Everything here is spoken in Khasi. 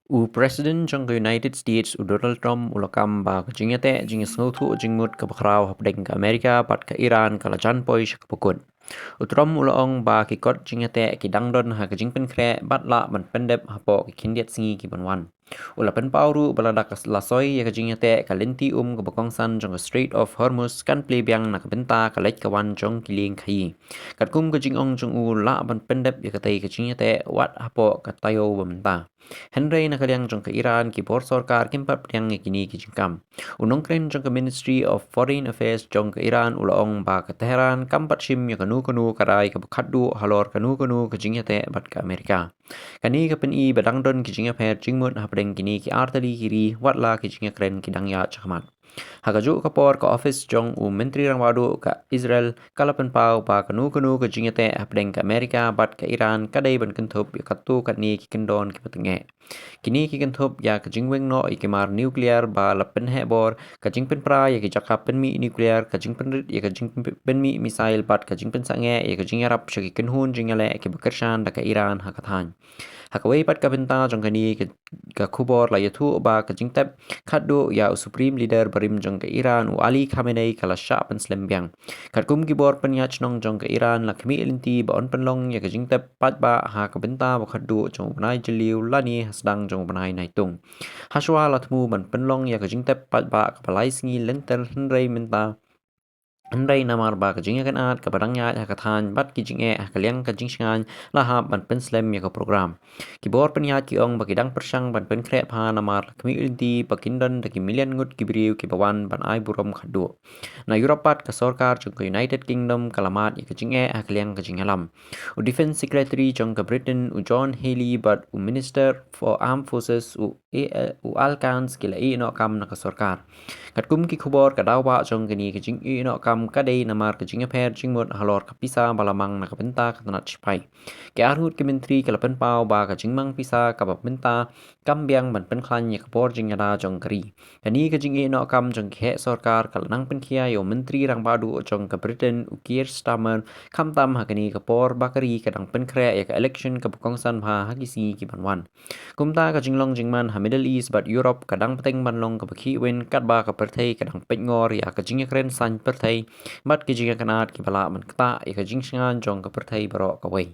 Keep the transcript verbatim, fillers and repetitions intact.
U President jong ka United States, u Donald Trump, u la kam ba ka jingïateh jingsngewthuh jingmut kaba khraw hapdeng ka Amerika bad ka Iran ka la jan poi sha kaba kut. U Trump u la ong ba ki kot jingïateh ki dang don ha ka jingpynkhreh bad lah ban pyndep hapoh ki khyndiat sngi ki ban wan. U la pynpaw ruh ba lada ka la soi ïa ka jingïateh, ka lynti um kaba kongsan jong ka Strait of Hormuz kan plie biang na ka bynta ka leit ka wan jong ki lieng khaïi. Katkum ka jingong jong u, lah ban pyndep ïa katei ka jingïateh wat hapoh ka taïew ba mynta. Hynrei na ka liang jong ka Iran, ki bor sorkar kim pat pdiang ïa kine ki jingkam. U nongkren jong ka Ministry of Foreign Affairs jong ka Iran u la ong ba ka Tehran kam pat shim ïa kano kano ka rai kaba khatduh halor kano kano ka jingïateh bad ka Amerika. Kane ka pyni ba dang don ki jingïapher jingmut hapdeng kine ki artylli ki ri, wat la ki jingïakren ki dang ïaid shakhmat. Ha kajuh ka por, ka ophis jong u Myntri Rangbah Duh ka Israel ka la pynpaw ba kano kano ka jingïateh hapdeng ka Amerika bad ka Iran ka dei ban kynthup ïa katto katne ki kyndon kiba tyngeh. Kine ki kynthup ïa ka jingweng noh ïa ki mar nuclear ba la pynheh bor, ka jingpynpra ïa ki jaka pynmih nuclear, ka jingpynrit ïa ka jingpynmih missile bad ka jingpynsangeh ïa ka jingïarap sha ki kynhun jingïaleh kiba kyrshan da ka Iran ha ka thaiñ. Ha kawei pat ka bynta jong kane ka, ka khubor la ïathuh ba ka jingtep khatduh ïa u Supreme Leader barim jong ka Iran, u Ali Khamenei, ka la shah pynslem biang. Katkum ki bor pynïaid shnong jong ka Iran, la khmih lynti ba yn pynlong ïa ka jingtep paidbah ha ka bynta ba khatduh jong u bnai Jylliew lane ha sdang jong u bnai Naitung. Hashwa la thmu ban pynlong ïa ka jingtep paidbah kaba lai sngi lynter, hynrei mynta, hynrei namar ba ka jingïakynad kaba dang ïaid ha ka thaiñ bad ki jingeh ha ka liang ka jingshngaiñ, la hap ban pynslem ïa ka program. Ki bor pynïaid ki ong ba ki dang pyrshang ban pynkhreh bha namar la khmih lynti ba kin don da ki million ngut ki briew kiba wan ban ai burom khatduh. Na Europe pat, ka sorkar jong ka United Kingdom ka la mad ïa ka jingeh ha ka liang ka jingïalam. U Defence Secretary jong ka Britain, u John Healey, bad u Minister for Armed Forces, u A-, u Al Cairns, ki la ïeh noh kam na ka sorkar. Katkum ki khubor, ka daw ba jong kane ka jingïeh noh kam ka dei namar ka jingïapher jingmut halor ka pisa ba la mang na ka bynta ka tnat shipai. Ki arngut ki myntri ki la pynpaw ba ka jingmang pisa kaba mynta kam biang ban pynkhlaiñ ïa ka bor jingïada jong ka ri. Kane ka jingïeh noh kam jong ki heh sorkar ka la nang pynkhia ïa u Myntri Rangbah Duh jong ka Britain, u Keir Starmer, khamtam ha kane ka por ba ka ri ka dang pynkhreh ïa ka election kaba kongsan bha ha ki sngi ki ban wan. Kumta, ka jinglong jingman ha Middle East bad Europe ka dang bteng ban long kaba khih win, katba ka pyrthei ka dang peitngor ïa ka jingïakren saiñ pyrthei bad ki jingïakynad kiba lah ban ktah ïa ka jingshngaiñ jong ka pyrthei baroh kawei.